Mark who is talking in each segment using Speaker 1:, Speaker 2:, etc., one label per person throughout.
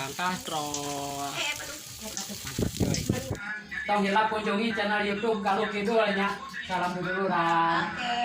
Speaker 1: Bang Castro. Mantap coy. Tong hilap kunjungi channel YouTube Galuh Kidul nya. Salam duduluran.
Speaker 2: Oke.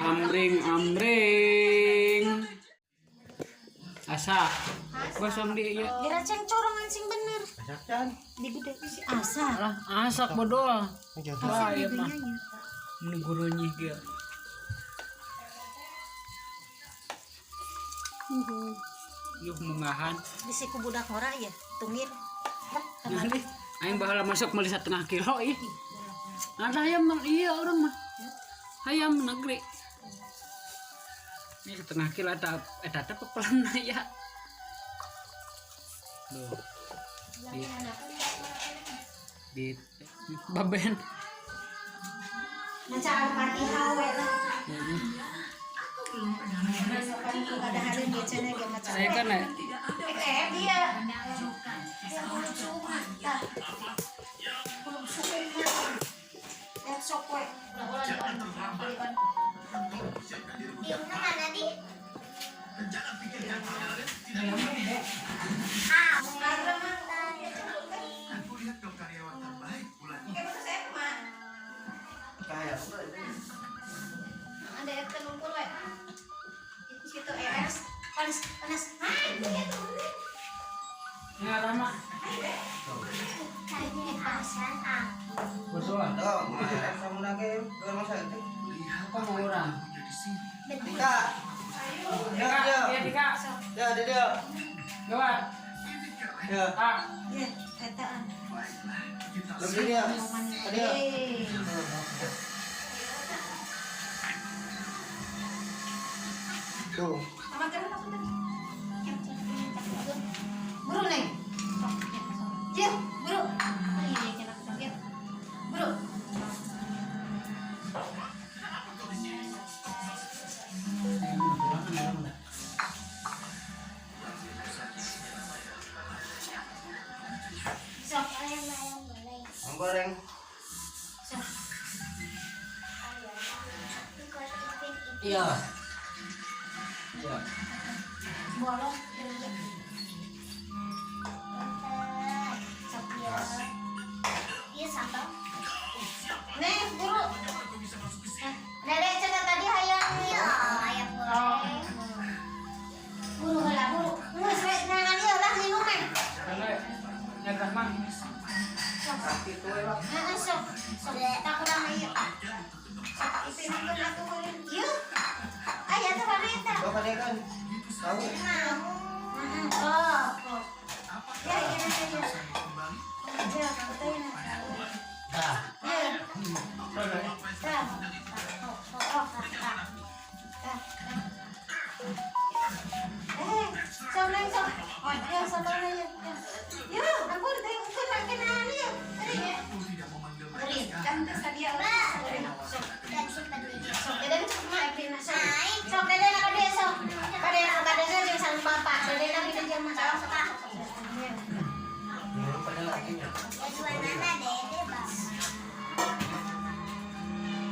Speaker 1: Amring amring. Asa. Gosong di ieu.
Speaker 2: Diracen corongan sing bener.
Speaker 3: Asakan.
Speaker 2: Digede si asa.
Speaker 1: Alah, asak bodol. Wah, ieu mah.
Speaker 2: Nya.
Speaker 1: Mun gurunya kieu. Yuh mungahan.
Speaker 2: Bisi ku budak ngora ya, tungir.
Speaker 1: Nanti aing baheula masuk meuli 0,5 kilo ih. Ada ayam mah iya orang mah. Ayam negeri. Ini 0,5 kilo eta eta teh pepelan ya. Duh. Di baben.
Speaker 2: Maca Al-Fatihah we lah. Ada hari biasanya ge maca.
Speaker 1: Saya kan ya,
Speaker 2: Eh, dia. Dia belum suman. Tah. Belum suman. Eh, sok we.
Speaker 4: Ini mana di? Ah,
Speaker 5: Aku lihat kau karyawan terbaik bulan ini.
Speaker 3: Kayak.
Speaker 2: Ada yang lumpur we. Di situ panas, panas, panas. Ah, itu ya tuh.
Speaker 1: Ya lama.
Speaker 4: Tadi pasan aku.
Speaker 1: Betul.
Speaker 3: Tuh, sama lagi ke rumah sakit.
Speaker 5: Lihat
Speaker 1: Apa orang?
Speaker 5: punya di sini.
Speaker 3: Dika. Ya, ya.
Speaker 1: Ya Dika.
Speaker 3: Ya, dia.
Speaker 1: Gawat.
Speaker 5: Ini keren.
Speaker 3: Ya.
Speaker 1: Ah,
Speaker 2: Ya, etaan.
Speaker 5: Baiklah, kita
Speaker 3: Lebih dia. Dia.
Speaker 2: Eh.
Speaker 3: Tuh.
Speaker 2: Mama gerak aku tadi. Buru neng. Ya, buru. Oh, iya, iya, aku ya. Buru. Sok,
Speaker 4: Ayam ayam goreng.
Speaker 3: Ayam goreng.
Speaker 2: Sok.
Speaker 4: Ayam. Because Ipin Ipin.
Speaker 3: Iya. Iya.
Speaker 2: Bolong.
Speaker 4: Sok ya. Iya sambal.
Speaker 2: Neng, buru.
Speaker 4: Dede cenah tadi hayang iya ayam goreng.
Speaker 2: Buru heula, buru. Geus we nangan ieu lah minum neng.
Speaker 1: Karena ya Rahman.
Speaker 2: Sok.
Speaker 3: Itu ya, Pak.
Speaker 2: Heeh, sok. Sok, tak kurang ieu. Sok, Ipin nonton atuh meureun. Ieu. Aya teh mana eta?
Speaker 3: Tuh kan dia kan. Tahu.
Speaker 2: Heeh, oh, oh. Ya, iya, iya, iya.
Speaker 5: Kembali.
Speaker 2: Ya, kamu teh na.
Speaker 3: Nah.
Speaker 2: Ya. Tah. Oh, oh, oh, tah. Tah, tah. Eh, sok neng sok. Oh, ya sok neng ya. Ya, ampun teh ukur makanaan ya. Tadi.
Speaker 5: Aku tidak memanggil mereka
Speaker 2: Beri,
Speaker 5: sekarang.
Speaker 2: kan teh sadia. Sok.
Speaker 4: Dan seperti
Speaker 2: Sok dede cukup mah Eprina sok. Sok dede nak kade sok. Kade nak kade jeung sareng bapak. Dede nak di dieu mah. Sok.
Speaker 3: Belum pada lagi nya.
Speaker 4: Dua nana dede bang.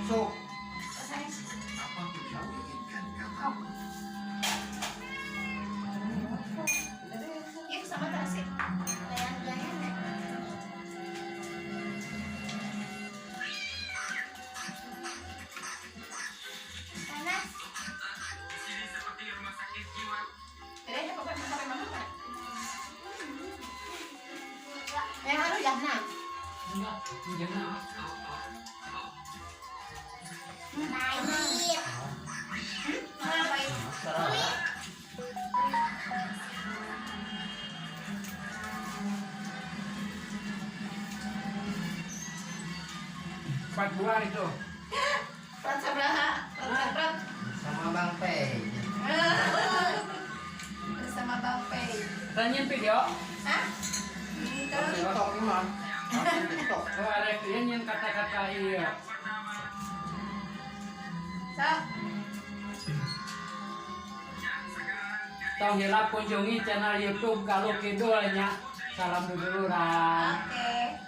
Speaker 3: Sok.
Speaker 5: Apapun yang diinginkan katamu.
Speaker 2: Iya sama terasi.
Speaker 4: Bayang-bayang. Panas.
Speaker 2: Dede apa apa mama mana? Yang harus jahna.
Speaker 1: Enggak, jangan.
Speaker 4: Pahit.
Speaker 2: Apa itu?
Speaker 3: Sekarang.
Speaker 1: Empat buah itu.
Speaker 2: Prat sabaraha? Prat prat.
Speaker 3: Sama Bang Pei.
Speaker 2: Bersama Bang Pei.
Speaker 1: Tanyain video.
Speaker 2: Hah?
Speaker 3: Terus TikTok ini mah. TikTok.
Speaker 1: Oh, ada yang kata-kata iya.
Speaker 2: Sok.
Speaker 1: Tong hilap kunjungi channel YouTube Galuh Kidul nya. Salam duduluran.
Speaker 2: Oke.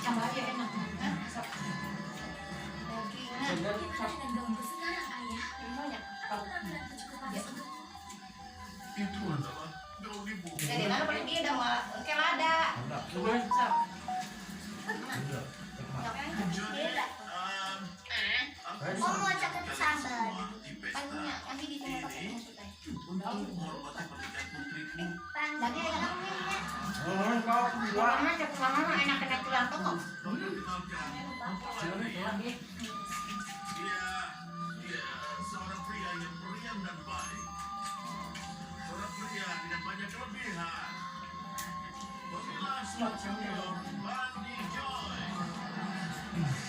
Speaker 2: Tambah. Mama cek mama mah enak kena tulang tongok.
Speaker 5: Dia seorang pria yang periang dan baik. Seorang pria dengan banyak kelebihan. Pemilah senior Bandi Joy.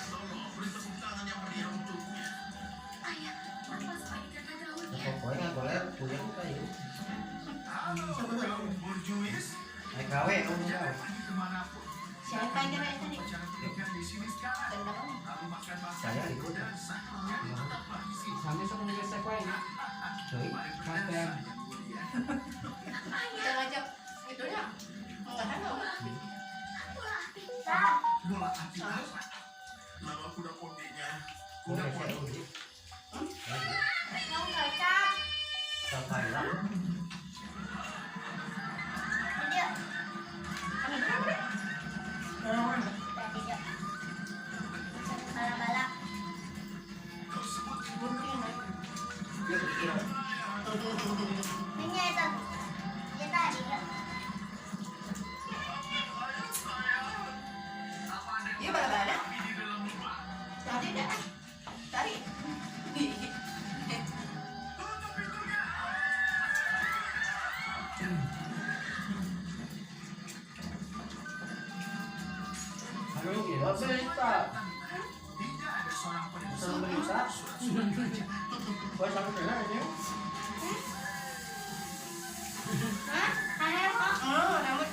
Speaker 5: Tolong beri tepuk tangan yang meriah untuknya.
Speaker 4: Ayah, apa soal kata daunnya?
Speaker 3: Pokoknya boleh puyeng kayu.
Speaker 5: Halo, kaum borjuis.
Speaker 3: Naik gawe kamu.
Speaker 5: Jangan pergi kemanapun.
Speaker 2: Siapa yang kira tadi?
Speaker 5: Acara pernikahan di sini sekarang. Lalu makan-makan
Speaker 3: Saya ikut.
Speaker 5: dan jadi tetaplah di sini.
Speaker 1: Sami sok ngegesek wae na.
Speaker 3: Cuy.
Speaker 5: Mari berdansa yang mulia.
Speaker 2: Kita ngajak itunya. Enggak ada.
Speaker 4: Bola api. Pak,
Speaker 5: Bola api apa? Nama kuda pondinya. Kuda pondi.
Speaker 4: kamu kocak.
Speaker 3: Sampai lah.
Speaker 4: Video. Video. Bala-bala.
Speaker 5: Kau sebut
Speaker 3: Dia pikir.
Speaker 4: Ini itu. Dia tadi.
Speaker 2: Iya bala-bala.
Speaker 5: api di dalam rumah.
Speaker 2: Tadi dah. Tadi.
Speaker 5: Tutup pintunya.
Speaker 3: Aduh, gila cerita.
Speaker 5: Tidak ada seorang pun yang
Speaker 3: Sebelum berita.
Speaker 5: surat-surat kerajaan.
Speaker 3: Gua sampai dengar ini.
Speaker 4: Hah? Aneh kok.
Speaker 2: Oh, rambut.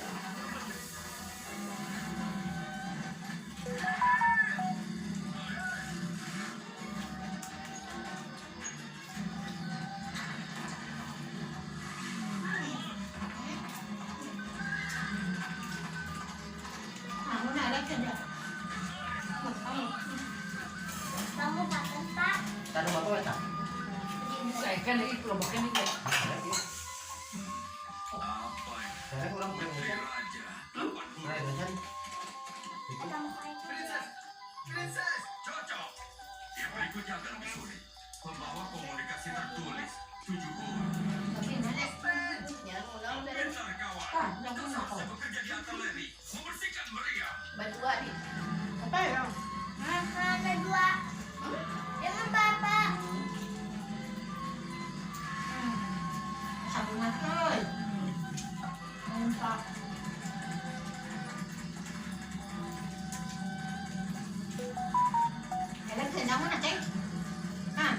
Speaker 2: Kamu nara kerja.
Speaker 4: Kamu makan, Pak.
Speaker 3: Taruh apa ya?
Speaker 1: Saya kan ini kelompoknya nih.
Speaker 5: Apa yang
Speaker 3: Saya kurang kurang
Speaker 5: Putri
Speaker 3: bisa.
Speaker 5: Raja 8
Speaker 3: Saya bisa.
Speaker 4: Kamu kayak
Speaker 5: Princess, Princess, cocok. Yang berikutnya agak lebih sulit. Membawa komunikasi tertulis 7 huruf.
Speaker 2: Tapi mana? Ya, mau dari
Speaker 5: Pintar kawan.
Speaker 2: Ah, yang
Speaker 5: Kau
Speaker 2: mana
Speaker 5: seharusnya bekerja di artileri, membersihkan meriam.
Speaker 2: Berdua nih. Apa ya?
Speaker 4: Makan berdua. Dengan Bapak.
Speaker 2: Sabungan coy. Mantap. Kalian bisa jangan ceng. Hah?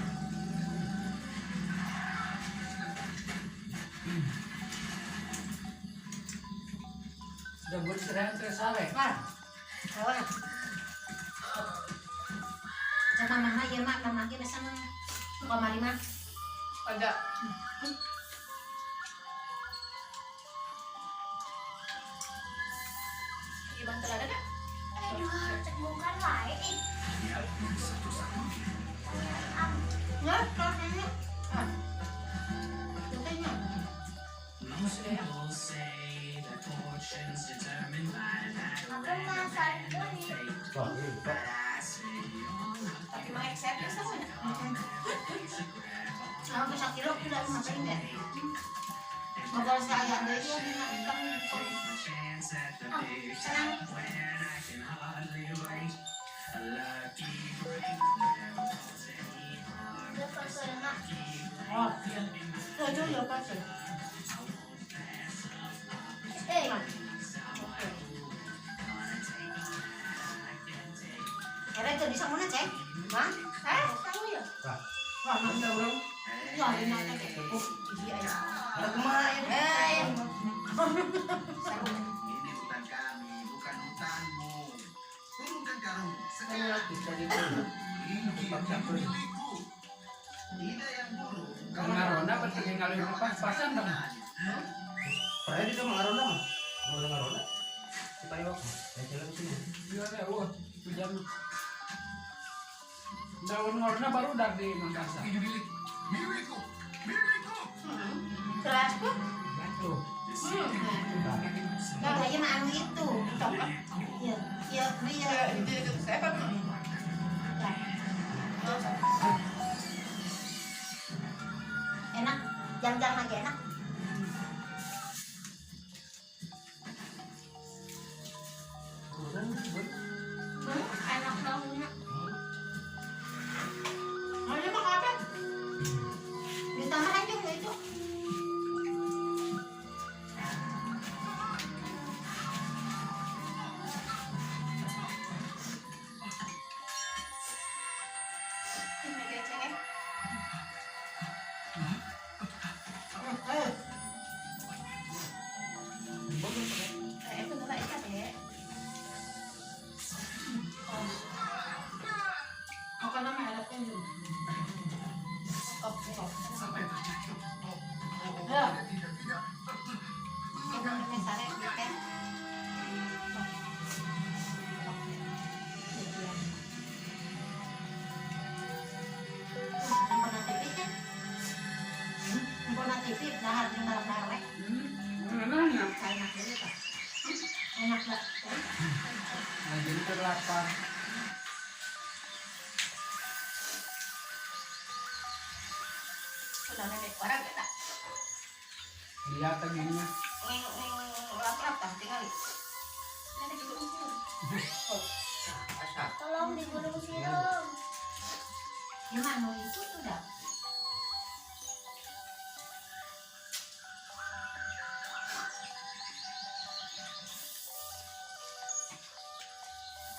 Speaker 1: Jambur serang terus sare.
Speaker 2: Wah. Kawan. Sama mama ya mak, mama kita sama kamari mah. Ada. Ibang telada dah.
Speaker 4: Aduh, cek bukan wae ih.
Speaker 5: Dia yang satu-satunya.
Speaker 2: Nggak, rasanya. Ah. Kayaknya.
Speaker 4: Aku masak ini.
Speaker 3: Wah, ini kok.
Speaker 2: Tapi mah eksepsi sama ya. Aku bisa kilo tidak ngapain deh. Ngobrol saya ada dia ikan. Senang.
Speaker 4: Udah pasal
Speaker 2: Oh, itu ya pasal.
Speaker 4: Eh,
Speaker 2: Kira jadi sama cek? Hah? Eh, tahu ya?
Speaker 3: Wah,
Speaker 2: Wah,
Speaker 3: mana orang?
Speaker 2: ya ini nanti kayak iya ya.
Speaker 3: Ada kemana ya?
Speaker 2: Eh,
Speaker 5: Ini hutan kami, bukan hutanmu. Turunkan karung
Speaker 3: Saya
Speaker 5: sekarang.
Speaker 3: bisa gitu.
Speaker 5: Ini milikku. Tidak yang buruk.
Speaker 1: Ngarona berarti ngalih pas-pasan dong.
Speaker 3: Pernah itu mengarona mah? Mau ngarona? Si Payok. Ya jalan ke sini.
Speaker 1: Iya, ya, wah, hujan. Daun warna baru dari Makassar.
Speaker 5: Ini milik, milikku, milikku.
Speaker 2: Keras tuh.
Speaker 1: Batu.
Speaker 2: Nah, kayaknya mah anu itu. Iya, iya, iya. Itu saya kan. Enak, jang-jang lagi enak. Enak banget. Ayo makan. Ditambahin juga itu. Ini kecengnya. Ayo. Itu enggak ikan ya. Makan nama enak ini. Ya. Ini misalnya kita. Empona TV kan? Empona TV, dahar jeung dahar we.
Speaker 1: Enak.
Speaker 2: Enak ini tah. Enak lah.
Speaker 1: Nah, jadi terlapar.
Speaker 2: Sudah nenek orang kita.
Speaker 1: Lihat tangannya.
Speaker 2: Neng neng lap-lap tah tinggal. Nenek juga ukur.
Speaker 4: Tolong digulung sirum.
Speaker 2: Gimana itu sudah?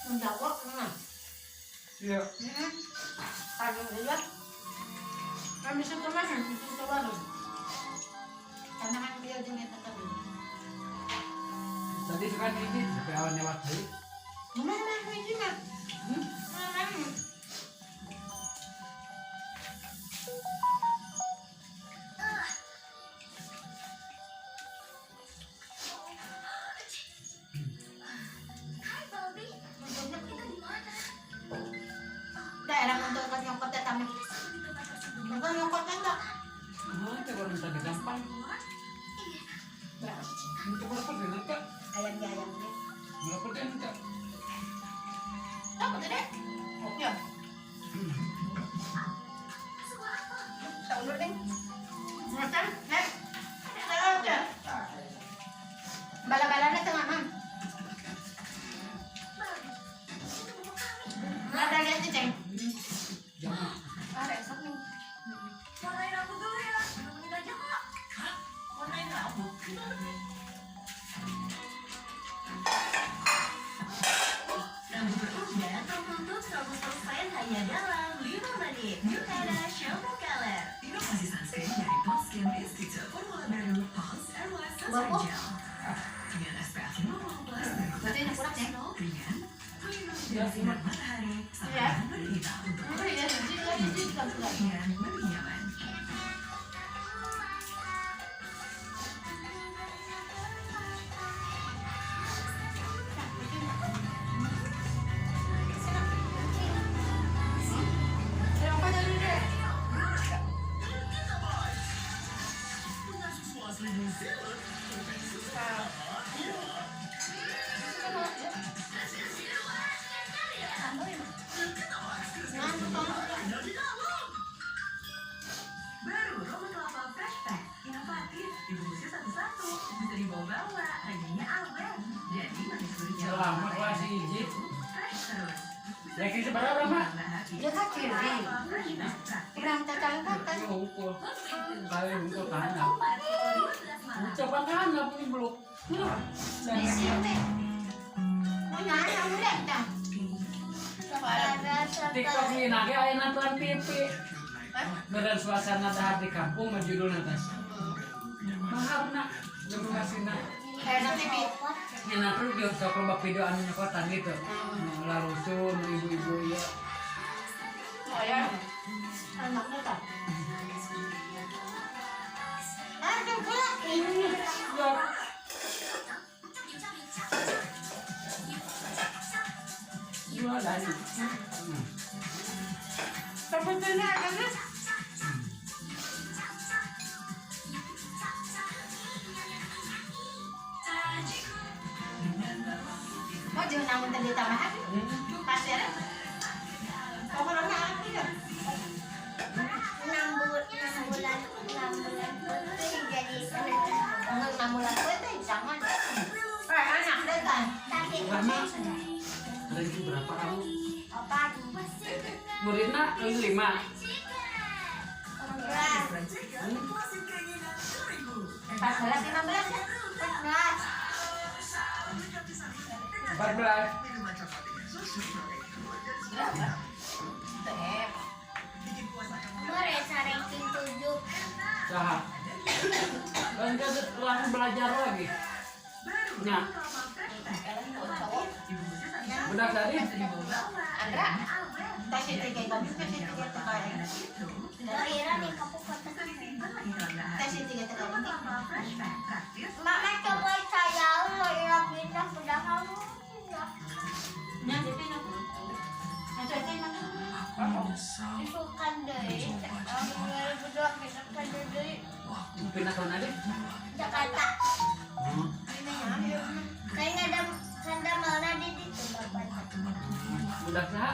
Speaker 2: Menjawab mana?
Speaker 1: Iya.
Speaker 2: Pagi dulu. Kami suka makan, suka baru. Karena kan dia jenis tetap ini.
Speaker 1: Tadi suka dikit sampai awan lewat deh.
Speaker 2: Gimana ini mah? Mana?
Speaker 4: Hai Bobby, kita di mana?
Speaker 2: Daerah untuk ke nyokot tamu. Bukan nyokot enggak?
Speaker 1: Ah, itu kalau tadi gampang. Itu berapa deh nanti?
Speaker 2: Ayamnya ayamnya.
Speaker 1: Berapa deh nanti?
Speaker 2: Tahu tidak? Ya. Tahu deh. Makan, eh? Tahu aja. Bala-balanya tengah mam. Ada lihat nih, Ceng.
Speaker 1: Jangan.
Speaker 2: Ah, esok nih.
Speaker 6: Warnain rambut dulu ya. Nemenin aja kak. Hah? Warnain rambut?
Speaker 7: Rambut berubah tertutup 100% hanya dalam 5 menit. Yukara Shampoo Color.
Speaker 6: Inovasi sunscreen dari Pond's Skin Institute. Formula baru Pond's Airless Sunscreen
Speaker 2: Bagus.
Speaker 6: Gel. Dengan SPF 50+ dan
Speaker 2: Berarti ini kurang ya?
Speaker 6: ringan, melindungi dari sinar matahari sampai
Speaker 2: Iya.
Speaker 6: dengan hitam untuk
Speaker 2: Iya,
Speaker 6: ringan lebih nyaman. Baru robot kelapa Fresh Pack, inovatif, dibungkusnya satu-satu, bisa dibawa-bawa, harganya awet. Jadi manis gurihnya
Speaker 1: Selama kelas izin.
Speaker 6: fresh terus.
Speaker 1: Ya kita berapa mak?
Speaker 2: Dia kan kiri. Kurang cacang kan?
Speaker 1: Ngumpul. Kali ngumpul tanah. Coba tanah ini belum.
Speaker 2: Di sini. Mau nanya udah dah.
Speaker 1: TikTok ini nage aya nonton TV. Beren suasana dahar di kampung mah judulna tas. Mahal nak, na.
Speaker 2: Kayak TV.
Speaker 1: Ya nanti dia sok loba video anu nyokotan gitu. Nu larusun, nu ibu-ibu ieu.
Speaker 2: Oh ya. Anaknya tak. Aduh, pula ini.
Speaker 1: Jualan.
Speaker 2: Tapi ini agaknya. Mau jangan namun tadi tambahan? Pasirnya? Pokoknya aku ya.
Speaker 4: 6 bulan putih jadi
Speaker 2: 6 bulan putih jangan. Eh, anak deh kan.
Speaker 4: Tapi
Speaker 1: Lama.
Speaker 4: sudah.
Speaker 1: Ranking berapa kamu?
Speaker 4: 4.
Speaker 1: Muridnya ranking 5.
Speaker 4: 14.
Speaker 2: 14, 15 ya?
Speaker 4: 14.
Speaker 1: 14.
Speaker 6: Berapa? TF.
Speaker 4: Mereka ranking 7.
Speaker 1: Saha. Kan langsung belajar lagi. Nah,
Speaker 2: Cowok.
Speaker 1: budak tadi
Speaker 2: Andra. Tes tiga bagus, tes tiga tekan.
Speaker 4: Kira nih kamu kota.
Speaker 2: Tes tiga tekan.
Speaker 4: Mama coba saya mau ilang pindah udah kamu.
Speaker 2: Nah, itu nak. Nah, itu mana?
Speaker 4: Itu kan deh. Tahun 2002 kita kan deh.
Speaker 1: Pindah ke mana deh?
Speaker 4: Jakarta. Kayaknya ada kanda mana di situ bapak.
Speaker 1: Budak saha?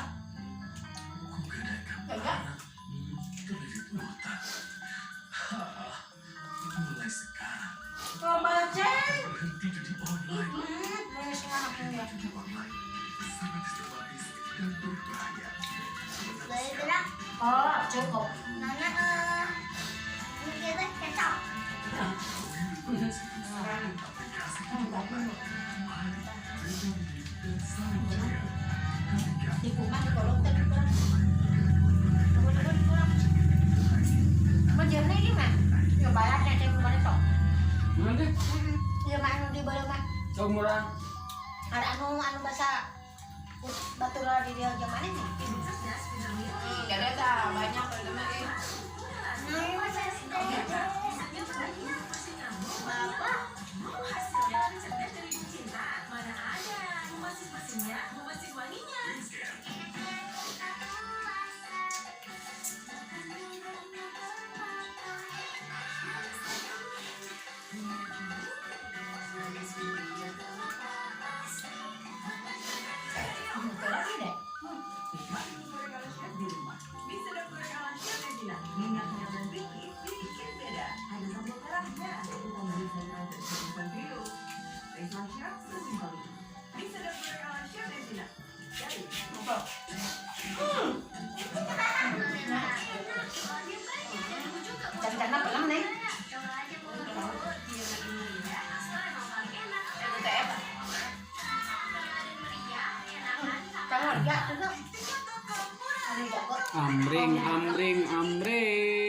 Speaker 2: Enggak.
Speaker 5: Mulai sekarang
Speaker 2: Pembacaan.
Speaker 5: berhenti judi online.
Speaker 2: Manis anaknya.
Speaker 5: Judi online sangat sistematis dan berbahaya.
Speaker 4: Boleh gerak.
Speaker 2: Oh, cukup.
Speaker 4: Nana kita kecap.
Speaker 2: Di rumah di kolong tadi kurang. Tunggu kurang. Mau jernih gimana? Ya bayarnya cek kemarin sok.
Speaker 1: Mana deh?
Speaker 2: Ya mah anu di bawah mah.
Speaker 1: Seumuran.
Speaker 2: Ada anu anu bahasa batura di dia zaman ini.
Speaker 6: Enggak ada banyak kalau mah.
Speaker 4: Bapak.
Speaker 7: Mana ada, memesis mesinnya, memesis wanginya.
Speaker 2: Betul lagi deh.
Speaker 6: Di rumah. Mie sedap goreng ala Chef Regina. Minyaknya dan sedikit bikin beda. Ada sambal merahnya. Tambahin sayuran dan kutusan kriuk. Baiklah Chef, sesimpel itu. Mie sedap goreng ala Chef Regina. Jadi,
Speaker 2: Rencana belum nih. Kamu harga tuh.
Speaker 1: Amring, amring, amring.